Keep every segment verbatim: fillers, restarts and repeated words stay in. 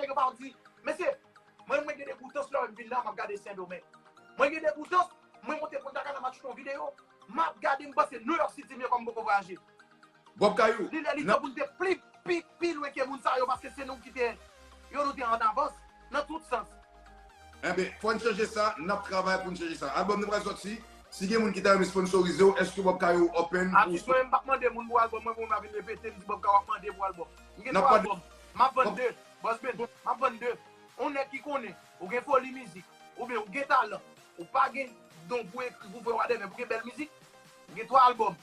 nèg yo pa di, mesye, mwen, mwen gen degoutans lè m vin la, m ap gade Sendomeng. Mwen gen degoutans, mwen monte Punta Cana, m ap choute yon videyo, m ap gade, m panse New York City, m ye kòm m poko vwayaje. Bob Kayou, Li lè li tan pou n te pli, pi, pi lwen ke moun sa yo, paske se nou ki te, yo nou te an avans, nan tout sans. Enben, fò n chanje sa, n ap travay pou n chanje sa. Albòm nan pral sòti, si gen moun ki ta renmen sponsorize w, èske Bob Kayou open pou Atis mwen, m p ap mande moun pou albòm mwen, pou m pa vin repete, m di Bob Kayou ap mande pou albòm. M gen twa albòm, m ap vann de. Boss Ben, m ap vann de. On nèg ki konnen, ou gen foli mizik, oubyen ou gen talan, ou pa gen don pou ekri, pou fè whatever, pou gen bèl mizik, m gen twa albòm.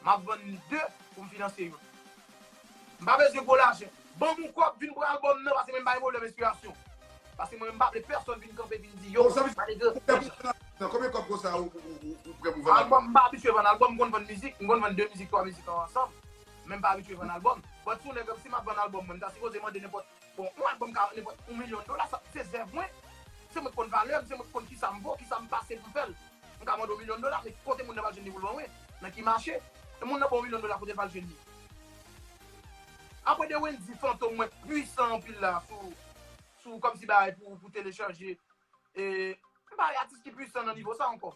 M ap vann de pou m finanse yo. M pa bezwen gwo lajan. Ban m yon kòb, vin pran albòm nan, paske mwen m pa gen pwoblèm enspirasyon. Paske mwen m pa vle pèsonn vin kanpe, vin di yo, malgre nan konbyen kòb konsa ou ou ou ou prè pou vann albòm? Albòm, m pa abitye vann albòm, m konn vann mizik, m konn vann de mizik, twa mizik ansanm. Men m pa abitye vann albòm. But si yon nèg, si m ap vann albòm mwen, m ta sipoze mande nenpòt, bon, yon albòm ka nenpòt yon milyon dola, sa se zèv mwen. Se mwen k konn valè m, se mwen k konn kisa m vo, kisa m pase pou m fè l. M ka mande yon milyon dola, men kote moun nan pral jwenn li pou l ban mwen? Nan ki mache? E moun nan ban yon milyon dola, kote l pral jwenn li? Apre de Wendy Fantom, mwen pwisan anpil la sou sou kòmsi bagay pou pou telechaje. E m pa yon atis ki pwisan nan nivo sa ankò.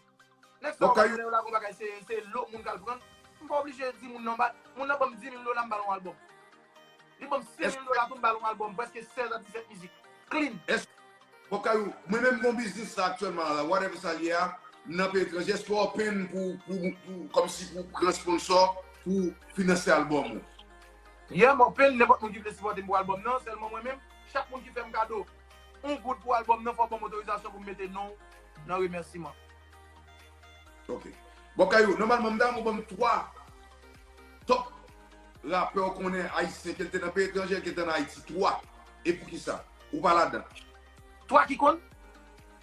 Nèg sa yo pa konnen yo lage yon bagay, se se lo moun k al pran l. M pa oblije di moun nan ba moun nan ban m di mil dola, m ba l yon albòm. Li ban m senk mil dola tou, m ba l yon albòm, prèske sèz a disèt mizik. Clean. Bob Kayou, mwen menm m gon biznis la aktyèlman la, whatever sa l ye a, m nan peyi etranje, èske w open pou, pou, pou, kòmsi pou pran sponsò pou finanse albòm ou? Yeah, m open, nenpòt moun ki vle sipòte m pou albòm nan, sèlman mwen menm, chak moun ki fè m kado yon goud pou albòm nan, fò w ban m otorizasyon pou m mete non w nan remèsiman. Ok. Bob Kayou, nòmalman, m ta renmen w ban m twa top rapè w konnen ayisyen, ke l te nan peyi etranje, ke l te nan Ayiti, twa. E poukisa? Ou pa ladan. Twa ki konn?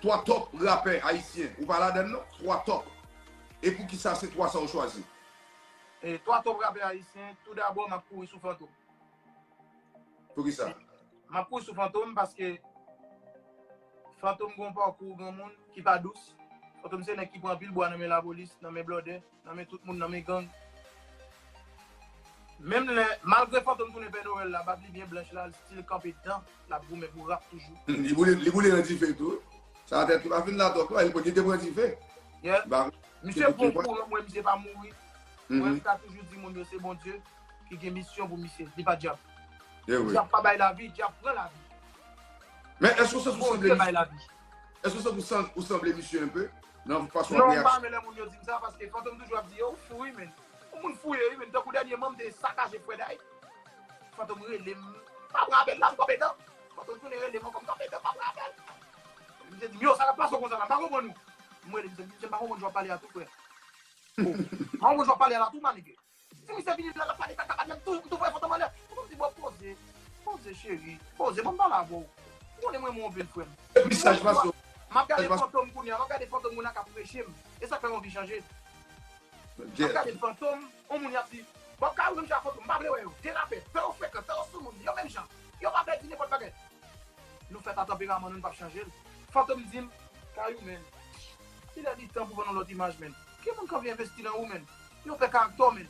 Twa top rapè ayisyen. Ou pa ladan, non? Twa top. E poukisa se twa sa w chwazi? E twa top rapè ayisyen, tou dabò, m ap kouri sou Fantom. Poukisa? M ap kouri sou Fantom paske Fantom gen yon pakou granmoun ki pa dous. Fantom se nèg ki pran anpil bwa nan men lapolis, nan men blòdè, nan men tout moun, nan men gang. Menm lè, malgre Fantom tounen Pè Nowèl la, bab li byen blanch la, l still kanpe dan, l ap goumen pou rap toujou. Li boule, li boule nan dife tou. Sa tèt li pa fin la twòp, non, li te pran dife. Yeah. Misye bon pou mwen, misye pa mouri. Mwen, m ka toujou di moun yo se Bondye ki gen misyon pou misye, li pa dyab. Dyab pa bay lavi, dyab pran lavi. Men èske w santi w sanble bay lavi. Èske w santi w sanble misye enpe? Nan fason Non, m pa renmen lè moun yo di m sa, paske Fantom toujou ap di yo, ou fou wi, men. Yon moun fou ye wi, men. Tankou dènyèman, m te sakaje Fred Hyde. Fantom rele m, m pa pran apèl la, m kanpe dan. Fantom tounen rele m ankò, m kanpe dan, m pa pran apèl. Misye di m, yo, sa k ap pase w konsa la, m pa konprann ou. M rele misye, m di, misye, m pa konprann jan w ap pale a tou, frè. Oh, m pa konprann jan w ap pale a la tou, manige. Si misye vini la, l ap pale kaka, m tou, m tou voye Fantom anlè. Fantom di, bon, poze, poze, cheri, poze, ban m pale avè w. Ou konnen mwen renmen w anpil, frè m. Mesaj pase w. M ap gade Fantom kounye a, m ap gade Fantom moun nan k ap preche m. E sa k fè m anvi chanje. M ap gade Fantom, yon moun y ap di, Bob Kayou menm jan ak Fantom, m pa vle wè yo. De rapè, tan yo frekan, tan yo sou moun, yo menm jan. Yo pa pèdi nenpòt bagay. Nou fèt a tanperaman nou, n p ap chanje l. Fantom di m, Kayou, men, li lè li tan pou vann yon lòt imaj, men. Gen moun k anvi envesti nan ou, men. Yo pè karaktè w, men.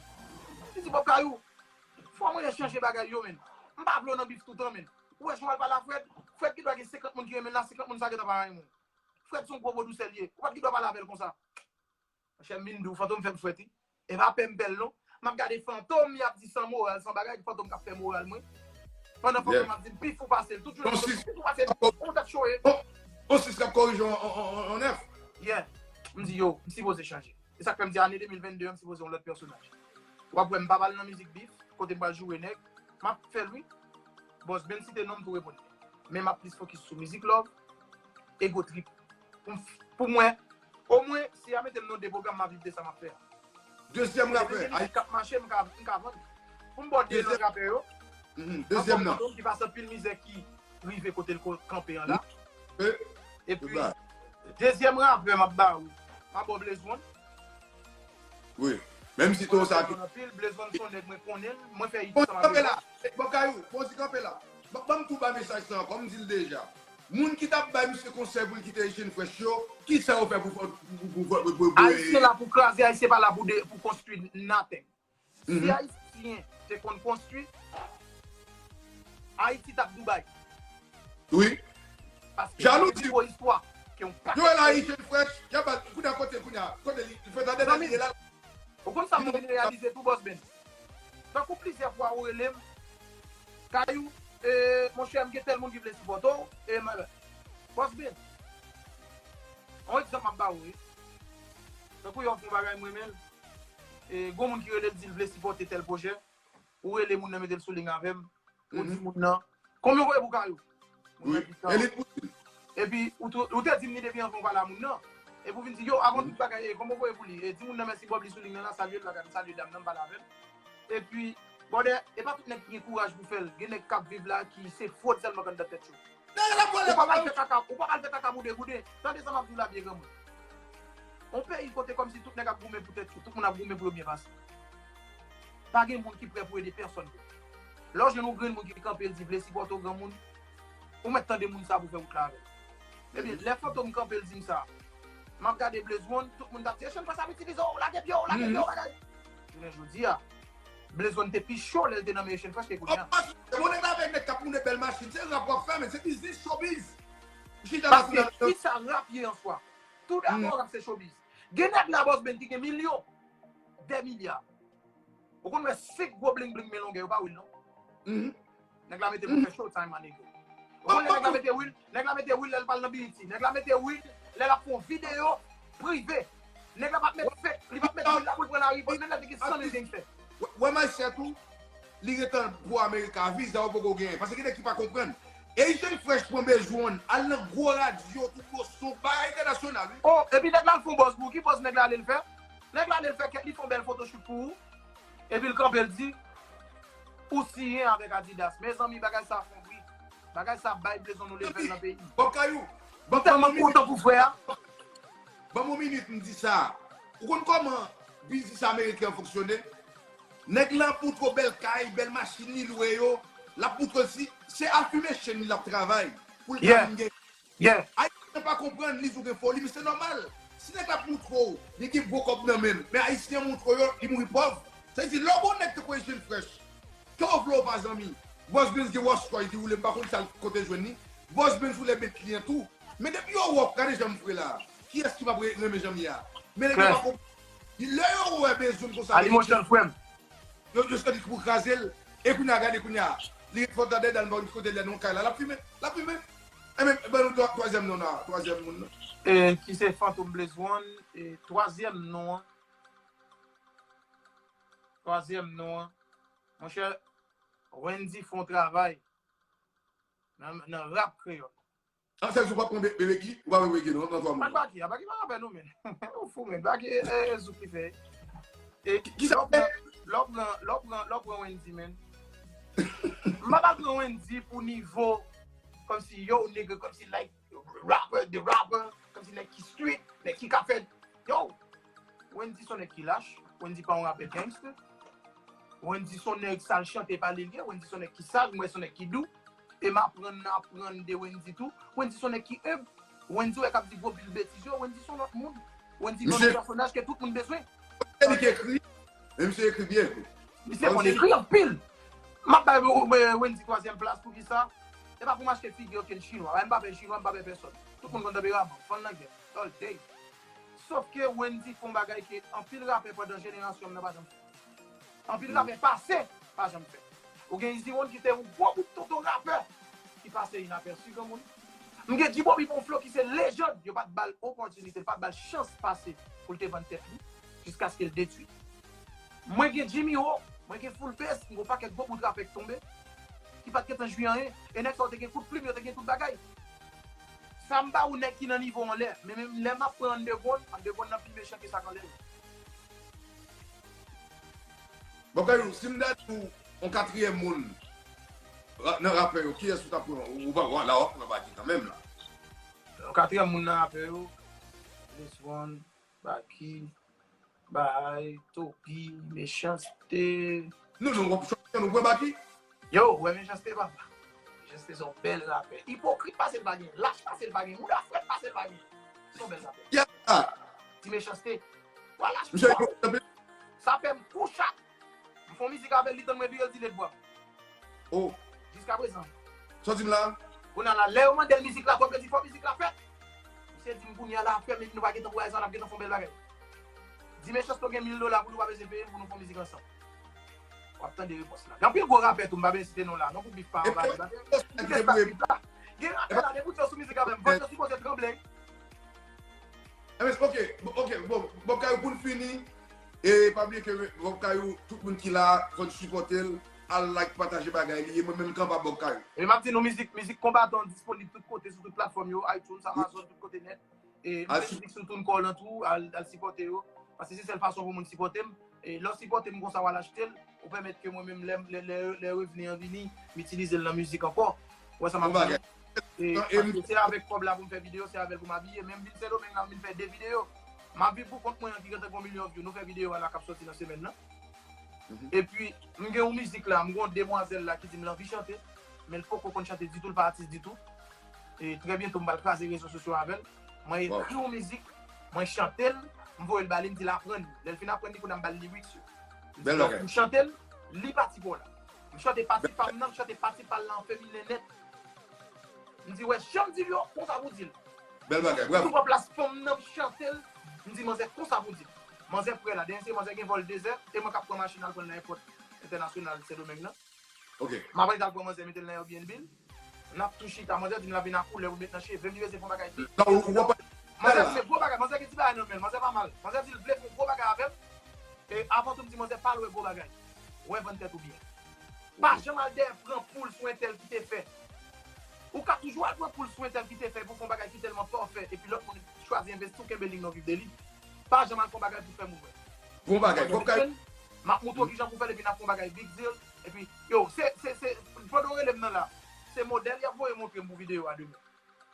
Li di, Bob Kayou, fò mwen chanje bagay yo, men. M pa vle w nan bif toutan, men. Ou wè jan w al pale a Fred? Fred gen dwa gen senkant moun ki renmen l la, senkant moun sa gentan pa renmen w. Fred se yon gwo vodou sèl ye. Ou pa t gen dwa pale avè l konsa. Monchè, m vin di w, Fantom fè m swèt, wi. E pa pè m pè l, non. M ap gade Fantom, y ap di san moral, san bagay, Fantom k ap fè moral mwen. Pandan Fantom ap di m pi fou pase l. Tout jounen pi fou pase l. Yon tèt choye. On sis k ap korije on nèf. Yeah. M di, yo, m sipoze chanje. E sa k fè m di ane de mil venn de an, m sipoze yon lòt pèsonaj. W ap wè m pa pral nan mizik bif, kote m pral joure nèg. M ap fè l, wi. Bòs Ben site non m tou reponn. Men m ap plis fokis sou mizik love, ego trip. Pou m, pou mwen, omwen, si y a mete m nan de pwogram, m ap viv de sa m ap fè a. Dezyèm rapè. Dezyèm mizik k ap mache, m ka, m ka vann. Pou m ba w de lòt rapè yo. Dezyèm nan. Fantom ki pase anpil mizè ki rive kote l ko-, kanpe an la. Epi, dezyèm rapè m ap ba ou, m ap ba w Blaze One. Wi. Menm si tou sa ki. Anpil, Blaze One se yon nèg mwen konnen l, mwen fè it ansanm avè l. Bon, Kayou, bon, si kanpe la. Ban m tou ba mesaj sa ankò, m di l deja. Moun ki t ap bay misye konsèy pou l kite Echange Fresh yo, kisa yo fè pou pou pou pou pou pou Ayisyen la pou kraze, Ayisyen pa la pou de, pou konstwi nothing. Si Ayisyen te konn konstwi, Ayiti t ap Dubai. Wi. Paske jalouzi. Yon istwa ke yon pa. Yo la Ijèn Fresh, y a bat kounye a kote kounye a. Kote li, li fè tande nan li la. Ou konn sa m vin reyalize tou, Boss Ben? Tankou plizyè fwa ou rele m, Kayou, e, monchè, m gen tèl moun ki vle sipòte w, e, mwen, Boss Ben, yon egzanp m ap ba ou, wi. Tankou yon fè yon bagay m renmen l, e, gon moun ki rele l di l vle sipòte tèl pwojè, ou rele moun nan mete l sou liy avè m, ou di moun nan, konbyen w voye pou Kayou? Moun nan di san. Epi ou te di m ni depi anvan w pale a moun nan. Epi ou vin di, yo, avan tout bagay, e, konbyen w voye pou li? E, di moun nan mèsi Bob, li sou liy nan la, salye l, bagay, m salye dam nan, m pale avè l. Epi, brother, e pa tout nèg ki gen kouraj pou fè l. Gen nèg k ap viv la ki se fwod sèlman k anndan tèt yo. Ou pa pral fè kaka, ou pa pral fè kaka pou degoude. Tande sa m ap di w la byen granmoun. Yon peyi kote kòmsi tout nèg ap goumen pou tèt yo, tout moun ap goumen pou yo byen pase. Pa gen moun ki prè pou ede pèsòn. Lè w jwenn yon grenn moun ki kanpe l di vle sipòte w granmoun, ou mèt tande moun sa pou fè wout la avè l. Ebyen, lè Fantom kanpe l di m sa, m ap gade Blaze One, tout moun t ap di, Echann Fresh ap itilize w, lage pye w, lage pye w, bagay. Jounen jodi a, Blaze One te pi cho lè l te nan men Echann Fresh ke kounye a. Bon, nèg la avèk nèg k ap mounen bèl machin, se rap w ap fè, men se biznis, showbiz. Paske ki sa rap ye an swa? Tou dabò, rap se showbiz. Gen nèg la, Boss Ben, ki gen milyon, dè milya. Ou konn wè senk gwo bling bling men longè, yo pa wil non. Nèg la mete pou fè Showtime, my nigga. Ou konn nèg la mete wil, nèg la mete wil lè l pral nan B E T. Nèg la mete wil lè l ap fè yon videyo prive. Nèg la p ap met fake, li p ap met wil la pou l pran lari, men nèg la te gen san mil gangstè. Wè Maychè tou, li gentan pou Amerika, viza ou poko genyen. Paske gen nèg ki pa konprann. Asian Fresh pran Blaze One, al nan gwo radyo, tout gwo son, bagay entènasyonal, wi. Oh, epi nèg la al fè yon buzz pou ou, ki buzz nèg la ale l fè? Nèg la ale l fè kèk, li fè yon bèl photoshoot pou ou. Epi l kanpe l di, ou siyen avèk Adidas. Mezanmi, bagay sa fon bri. Bagay sa bay Blaze One yon level nan peyi. Bob Kayou, m tèlman kontan pou frè a. Ban m yon minit m di sa. Ou konn kòman biznis ameriken an fonksyone? Nèg la ap montre w bèl kay, bèl machin li lwe yo. L ap montre w si se affirmation li l ap travay pou l ka vin gen. Ayisyen pa konprann, li di w gen foli, men se nòmal. Si nèg la ap montre w li gen gwo kòb nan men l, men Ayisyen an montre w yo, li mouri pòv. Sa vle di, lè w gen yon nèg tankou Asian Fresh, ke w vle w pa zanmi, Boss Benz gen Rolls Royce, li woule, m pa konn sa l kote jwenn li. Boss Benz woule Bentley an tou. Men depi yo wè w, gade jan m fre la. Kiyès ki p ap renmen jan m ye a? Men nèg yo pa konprann. Lè yo wè Blaze One konsa, yo, yo santi pou kraze l. E kounye a, gade kounye a. Li ret fò tande dan l, pa konn ki kote l ye nan kay la. L ap fimen. L ap fimen. Enben, ban nou twa-, twazyèm non la. Twazyèm moun nan. E, ki se Fantom Blaze One. E, twazyèm non an. Twazyèm non an. Monchè, Wendy fè yon travay nan, nan rap kreyòl. An sèl jou w ap pran Be-, Be-, Beki, ou pa pran Beki non, nan twa moun. Baki, a Baki pa rapè non, men. Ou fou, men. Baki, e, e, Zouk ki fè. E, ki sa lè w pran, lè w pran, lè w pran, lè w pran Wendy, men. M pa pral pran Wendy pou nivo, kòmsi, yo, nigga, kòmsi, like, rapper, the rapper, kòmsi, nèg ki street, nèg ki ka fè, yo, Wendy se yon nèg ki lach, Wendy pa yon rapè gangster. Wendy se yon nèg sa l chante pale l ye, Wendy se yon nèg ki saj, mwen se yon nèg ki dou. E m aprann, aprann de Wendy tou. Wendy se yon nèg ki enb. Wendy wè k ap di gwo pil betiz yo, Wendy se yon lòt moun. Wendy vin yon pèsonaj ke tout moun bezwen. Se li ki ekri, men misye ekri byen tou. Misye konn ekri anpil. M ap bay Wendy twazyèm plas, poukisa? E pa pou m achte figi okenn chinwa. M pa pè chinwa, m pa pè pèsòn. Tout moun konn tanperaman m. Fann nan gè. All day. Sof ke Wendy fè yon bagay ke anpil rapè pandan jenerasyon m nan pa janm fè. Anpil rapè pase pa janm fè. Ou gen Easy One ki te yon gwo bout tonton rapè ki pase inapèsi, granmoun. M gen G-Bobby pou yon flo ki se lejann. Yo pa t ba l opòtinite, yo pa t ba l chans pase pou l te vann tèt li jiskaske l detwi. Mwen gen Jimmy Ho, mwen gen Full Bass, m gen yon pakèt gwo bout rapè ki tonbe, ki pa t gentan jwi anyen. E nèg sa yo te gen kout plim, yo te gen tout bagay. Sa m ba ou nèg ki nan nivo anlè. Men menm lè m ap pran Underground, Underground nan pi mechan ke sa k anlè yo. Bon, Kayou, si m ta di w yon katriyèm moun ra-, nan rapè yo, kiyès ou ta pran? Ou, ou pa, w la, w ap pran Baki kanmenm la. Yon katriyèm moun nan rapè yo, Blaze One, Baki, Bahay, Toby, Mechanste. Non, non, w ap chwazi, nou pran Baki? Yo, ou wè Mechanste, papa. Mechanste se yon bèl rapè. Ipokrit pase l pa gen, lach pase l pa gen, mouda frèt pase l pa gen. Se yon bèl rapè. Kiyès sa? Ti Mechanste. Wa lach pou sa. Sa fè m kou chat. M fè yon mizik avè l, li tann mwen epi yo di l et bwa. Oh. Jiska prezan. Sa w di m la? Kounye a la, lè yo mande l mizik la, twòp, yo di fò mizik la fèt. Misye di m kounye a la, frè, men nou pa gentan pou bagay sa, n ap gentan fè yon bèl bagay. Di Mechansto gen mil dola pou nou, pa bezwen peye l pou nou fè yon mizik ansanm. W ap tande repons la. Gen anpil gwo rapè tou, m pa bezwen site non la, non pou bif pa anvayi. Gen rapè la, depi w sou mizik avè m, vant yo sipoze tranble. Ebyen, ok, ok, bon, Bob Kayou, pou n fini, e pa bliye ke Bob Kayou, tout moun ki la, fò n sipòte l, al like, pataje bagay li, e mwen menm kanpe ak Bob Kayou. E m ap di nou mizik, mizik Konbatan disponib tout kote, sou tout platfòm yo, iTunes, Amazon, tout kote nèt. E m fè mizik sou TuneCore lan tou, al, al sipòte yo. Paske se sèl fason pou moun sipòte m. E lè w sipòte m konsa, w al achte l, ou pèmèt ke mwen menm, lè, lè, lè, lè revni an vini, m itilize l nan mizik ankò. Ou wè sa m ap di? E, paske se avèk kòb la pou m fè videyo, se avè l pou m abiye. Menm vin Sendomeng la, m vin fè de videyo. M ap viv pou kont mwen an ki gentan gen yon milyon view. Nou fè videyo a la k ap sòti nan semèn nan. Epi, m gen yon mizik la, m gen yon demwazèl la ki di m l anvi chante, men l poko konn chante ditou, l pa atis ditou. E trè byento, m pral kraze rezo sosyo avè l. Mwen ekri yon mizik, mwen chante l, m voye l ba li, m di l aprann li. Lè l fin aprann li, kounye a m ba l lyrics yo. M di, donk, m chante l, li pati pa w la. M chante pati pa m nan, m chante pati pa l la an feminen nèt. M di, wè, jan m di l yo, konsa pou di l. Bèl bagay, bravo. Tou plas fanm nan, m chante l, m di manzè konsa pou di l. Manzè prè la, dènye se manzè gen vòl dezè, e mwen k ap pran machin al pran l nan èpòt entènasyonal Sendomeng nan. Ok. M ap al pran manzè, mete l nan Airbnb l. N ap tou chita, manzè di m l ap vin ak koulè pou met nan cheve m, li bezwen fè yon bagay big. Non, ou, ou pa... Manzè di se gwo bagay, manzè gen ti bagay nan men l, manzè pa mal. Manzè di l vle fè yon gwo bagay avè m. E avan tou m di manzè pa lwe gwo bagay. Ou wè vann tèt ou byen. Pa janm al dèyè pran poul sou entèl ki te fè. Ou ka toujou al pran poul sou entèl ki te fè pou fè yon bagay ki tèlman pafè, epi lòt moun chwazi envesti w, kenbe li nan viv de li. Pa janm al fè yon bagay pou fè moun wè. Bon bagay, bon bagay. M ap montre w kijan pou fè l, epi n ap fè yon bagay big deal. Epi, yo, se, se, se, pandan w rele m nan la, se modèl y ap voye montre m pou videyo a demen.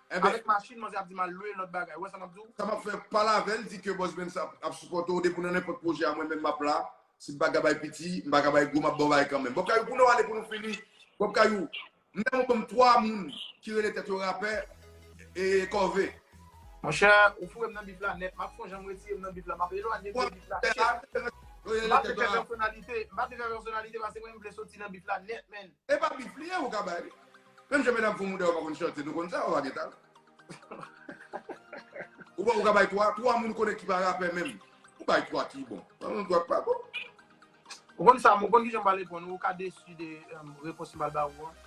Avèk machin, manzè ap di m al lwe lòt bagay. Ou wè sa m ap di w? Sa m ap fè, pale avè l, di ke Boss Ben sa ap sipòte w depi w nan nenpòt pwojè a, mwen menm m ap la. Si m pa ka bay piti, m pa ka bay gwo, m ap ba w bagay kanmenm. Bob Kayou, pou nou ale, pou nou fini. Bob Kayou, m ta renmen w ban m twa moun ki rele tèt yo rapè e kòve. Monchè, ou foure m nan bif la nèt. M ap fè yon jan m retire m nan bif la. M ap elwanye m de bif la. M pa vle fè pèsonalite. M pa vle fè pèsonalite paske mwen m vle soti nan bif la nèt, man. E pa bif li ye, ou ka bay li. Menm jan medam fè yon moun dèyè w pa konn chante, nou konn sa, ou pa gen talan. Ou, ou ka bay twa, twa moun ou konnen ki pa rapè menm. Ou bay twa ki bon. Ban m twa ki pa bon. Ou konn sa, ou konn kijan m pral reponn ou, ou ka desi de, em, repons m pral ba ou an.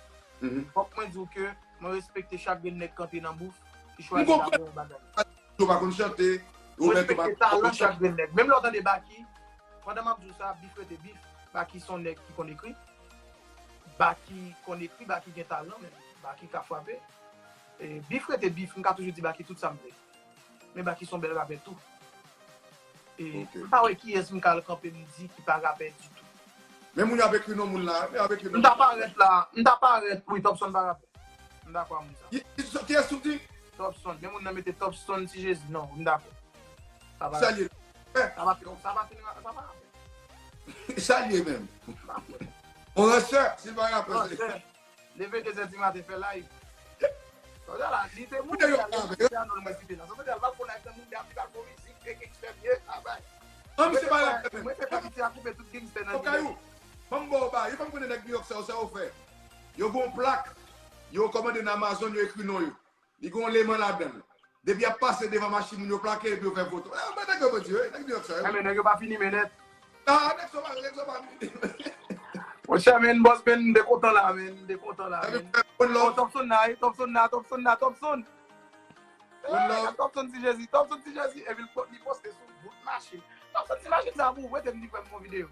Fòk mwen di w ke mwen respekte chak grenn nèg k antre nan bouf, ki chwazi lavi yon bagay. Ou pa konn chante, ou mèt ou pa... Mwen respekte talan chak grenn nèg. Menm lè w tande Baky, pandan m ap di w sa, bif rete bif. Baky se yon nèg ki konn ekri. Baky konn ekri, Baky gen talan, men Baky ka frape. E, bif rete bif, m ka toujou di Baky tout sa m vle. Men Baky se yon bèl rapè tou. E, m pa wè kiyès m ka al kanpe m di ki pa rapè ditou. Men moun yo ap ekri non moun la, yo ap ekri non moun la. M ta parèt la, m ta parèt, wi, Topson pa rapè. M dakò ak moun sa. Ki, ki, kiyès ou di? Topson. Gen moun nan mete Topson Ti Jezi. Non, m dakò. Sa pa rapè. Sa pa, sa pa, sa pa rapè. Sa l ye menm? On ransè, si l pa rapè, se... Ransè. Leve de zè di maten, fè live. Sa vle di la, li te mouri, li al nan Mondial, nou mwen site la. Sa vle di la, l al fè live nan Mondial, li al fè mizik, e gangstè l ye, a bay. An, misye pa rapè menm. Mwen te fè piti a koupe tout gangstè nan Kayou. Ban m ba w ba, yo fè m konnen nèg New York sa yo, sa yo fè. Yo gen yon plak, yo kòmande nan Amazon, yo ekri non yo. Li gen yon leman ladan l. Depi y ap pase devan machin moun yo plake epi yo fè foto. E, men nèg yo bandi, wi, nèg New York sa yo. E, men nèg yo pa fini, men nèt. Ah, nèg sa yo pa, nèg sa yo pa fini. Monchè, men, Boss Ben, m te kontan la, men, m te kontan la, men. One love. Oh, Topson la, wi, Topson la, Topson la, Topson. One love. Topson Ti Jezi, Topson Ti Jezi, epi li po-, li poste sou bout machin. Topson ti machin sa pou ou, mete m di fè m yon videyo.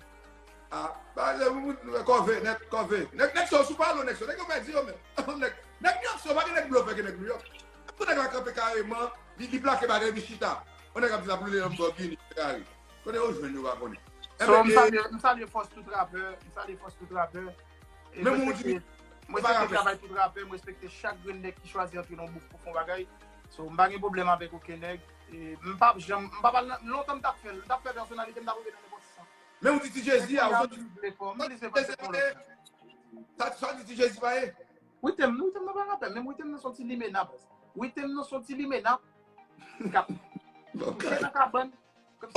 Ah, ba, se moun, moun, kòve, nèt, kòve. Nèg, nèg sa yo sou palo, nèg sa yo, nèg yo pèdi yo menm. Nèg, nèg New York sa yo, pa gen nèg blofè ke nèg New York. Pou nèg la kanpe kareman, li, li plake bagay, li chita. On nèg ap di l ap roule Lamborghini, Ferrari. Kote yo jwenn yo pa konnen. So, m salye, m salye fòs tout rapè, m salye fòs tout rapè. E mwen respekte, mwen respekte travay tout rapè, mwen respekte chak grenn nèg ki chwazi antre nan bouf pou fè yon bagay. So, m pa gen pwoblèm avèk okenn nèg. E m p ap janm, m p ap al nan, lontan m t ap fè l, m t ap fè pèsonalite, m t ap rive nan nenpòt san. Men ou di Ti Jezi a, ou sot di... Sa, sa di Ti Jezi pa ye? Ritem, ritem nan pa rapè, menm ritem nan son ti limena, baz. Ritem nan son ti limena. K ap kouche nan kabann.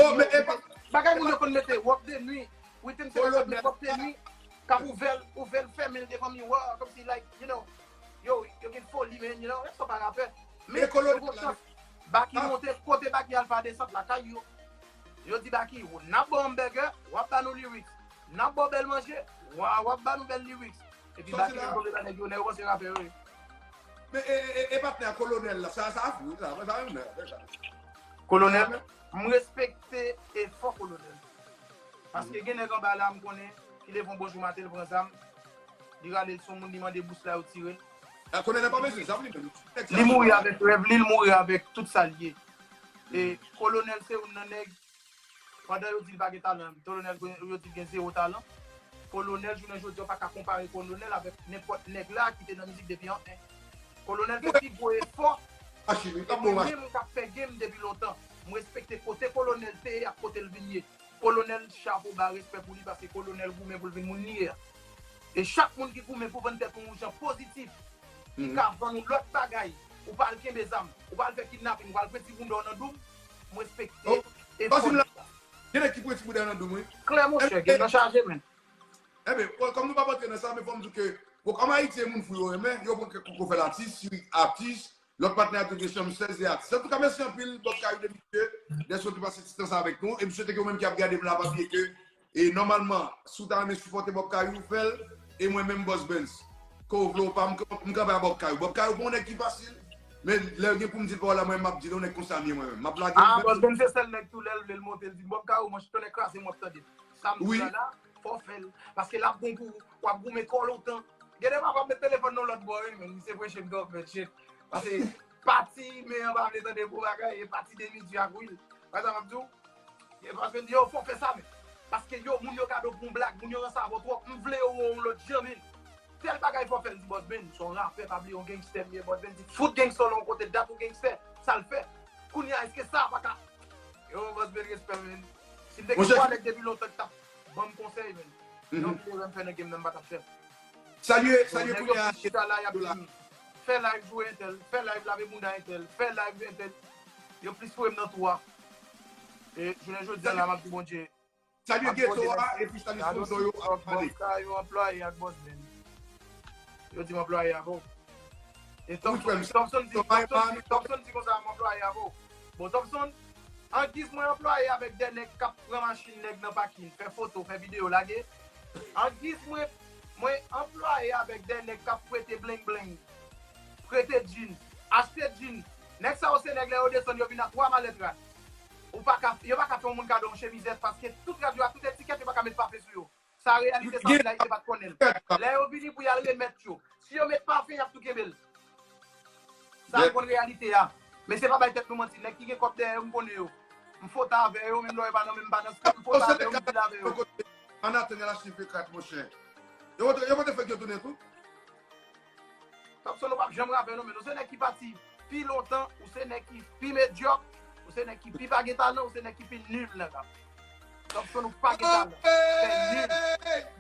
Oh, men e pa... Bagay moun yo konn mete, robe de nuit. Ritem se bagay moun robe de nuit. K ap ouvè l, ouvè l, fèmen l devan miwa, kòmsi, like, you know, yo, yo gen foli, Kenny la, ou wè sa pa rapè. Men yo gon chans. Baky monte kote Baky al fè desant lakay yo. Yo di Baky, n ap ba w hamburger, w ap ba nou lyrics. N ap ba w bèl manje, w a- w ap ba nou bèl lyrics. Epi Baky vin tonbe ba nèg yo, nèg yo panse rapè yo ye. Men e, e, e, e patnè a Kolonèl la, sa, sa fou, sa, sa, sa, sa. Kolonèl, m respekte efò Kolonèl. Paske gen nèg anba la, m konnen, ki leve yon bonjou maten, l pran zam, li rale l sou moun, li mande bous la, yo tire l. Kolonèl pa bezwen zam, li menm. Li mouri avèk rèv li, li mouri avèk tout sa l ye. E Kolonèl se youn nan nèg, pandan yo di l pa gen talan, Kolonèl, yo di l gen zewo talan. Kolonèl, jounen jodi a, w pa ka konpare Kolonèl avèk nenpòt nèg la ki te nan mizik depi an en. Kolonèl fè pi gwo efò, e mwen menm k ap fè game depi lontan. M respekte kote Kolonèl te ye ak kote l vin ye. Kolonèl, chapo ba, respè pou li, paske Kolonèl goumen pou l vin moun li ye a. E chak moun ki goumen pou vann tèt ou yon jan pozitif, ki ka vann ou lòt bagay, ou pa al kenbe zam, ou pa al fè kidnaping, ou pa al pran ti bounda w nan doum, m respekte efò li. Gen nèg ki pran ti bounda nan doum, wi. Klè, monchè, game nan chaje, men. Enben, kòm nou p ap antre nan sa, men fò m di w ke, bon, kòm Ayiti e moun fou yo renmen, yo pran kèk koko fè l atis, si atis, lòt patnè a tou gen chanm sèz e atis. Antouka, mèsi anpil, Bob Kayou de Misye, dèske w te pase ti tan sa avèk nou. E m swete ke ou menm ki ap gade m la, pa bliye ke, e nòmalman, si w ta renmen sipòte Bob Kayou, fè l. E mwen menm, Boss Benz, ke w vle w pa, m, m kanpe a Bob Kayou. Bob Kayou pa yon nèg ki fasil, men lè gen pou m di l pawòl la, mwen menm m ap di l, yon nèg konsa m ye mwen menm. M ap lage l. Ah, Boss Benz se sèl nèg tou lè l vle l monte, l di m, Bob Kayou, mwen, tonè kraze m, w ap tande. Sa m di la la, fò w fè l. Paske l ap bon pou ou. W ap goumen twò lontan. Gen de fwa, w ap met telefòn nan lòt bò, wi, men se preche m t ap fè, shit. Paske pati imen an pa vle tande gwo bagay, e pati de midi ak Will. Wè sa m ap di w? E paske m di yo, fò w fè sa, men. Paske yo, moun yo gade w pou yon blag, moun yo ranse avè w twòp. M vle yo wè w yon lòt jan, men. Tèl bagay fò w fè l, di Boss Ben, se yon rapè, pa bliye yon gangstè m ye, Boss Ben di, fout gangstè w lan yon kote, dat ou gangstè, sa l fè. Kounye a, èske sa pa ka Yo, Boss Ben, respè, men. Si m te gen twa nèg depi lontan ki t ap ban m konsèy, men. Yon erè m fè nan game nan, m pa t ap fè l. Salye, salye kounye a. Nèg yo plis chita la, y ap di m, fè live jwe entèl, fè live lave bounda entèl, fè live entèl. Yo plis foure m nan twou a. E jounen jodi a la, m ap di Bondye, Salye geto a, epi salye sponsor yo ap pale. Bob Kayou anplwaye ak Boss Ben. Yo di m anplwaye avè w. E Thompson, Thompson di, Thompson di, Thompson di konsa, m anplwaye avè w. Bon, Thompson, angiz mwen anplwaye avèk de nèg k ap pran machin nèg nan pakin, fè foto, fè videyo, lage. Angiz mwen, mwen anplwaye avèk de nèg k ap prete bling bling, prete djin, achte djin. Nèg sa yo se nèg lè yo desann, yo vin ak twa malèt rad. Ou pa ka, yo pa ka fè yon moun kado yon chemizèt paske tout rad yo a, tout etikèt, yo pa ka met pafe sou yo. Sa reyalite sa, Okilayite pa t konnen l. Lè yo vini pou y al remèt yo, si yo met pafen, y ap tou kenbe l. Sa se konn reyalite a. Men se pa bay tèt nou manti. Nèg ki gen kòb dèyè yo, m konnen yo. M fote avè yo, menm lè yo pa nan menm, m pa nan skat, m fote avè yo, m dil avè yo. Ann atann y al achte vekrat, monchè. Yo pote, yo pote fèk yo tounen tou. Thompson, ou p ap janm rapè non, men ou se nèg ki pati pi lontan, ou se nèg ki pi medyòk, ou se nèg ki pi pa gen talan, ou se nèg ki pi nil nan rap. Thompson, ou pa gen talan. Fè nil.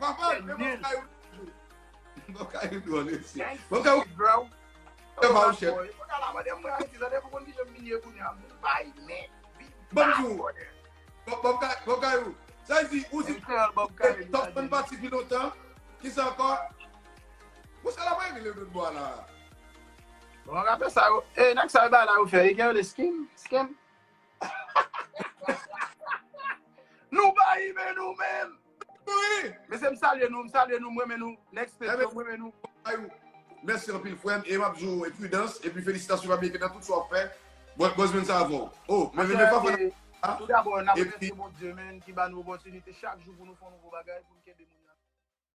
Fè nil. Gangsta shit, bro. Fè pa ou chèf. Fò ka la mande mwen Ayiti, tande pou konn kijan m vin ye kounye a. Bay men. Ban m di w. Bob, Bob Kay-, Bob Kayou. Sa vle di, ou di, Thompson pati pi lontan. Kisa ankò? Monchè, la mwen rele lòt bò a la. Bon, rapè sa yo, e, nèg sa yo bay la yo fè, e gen yo le skim, skim. Nou bay men nou menm. Wi. Mesye, m salye nou, m salye nou, m renmen nou. Next stage, m renmen nou. Mèsi anpil, frè m. E m ap di w, e pridans, epi felisitasyon, pa bliye ke nan tout sa w ap fè, Boss Ben sa avè w. Oh, mwen renmen pa fè. Tou dabò, n ap remèsye Bondye, men, ki ba nou opòtinite chak jou pou nou fè yon nouvo bagay, pou n kenbe moun yo.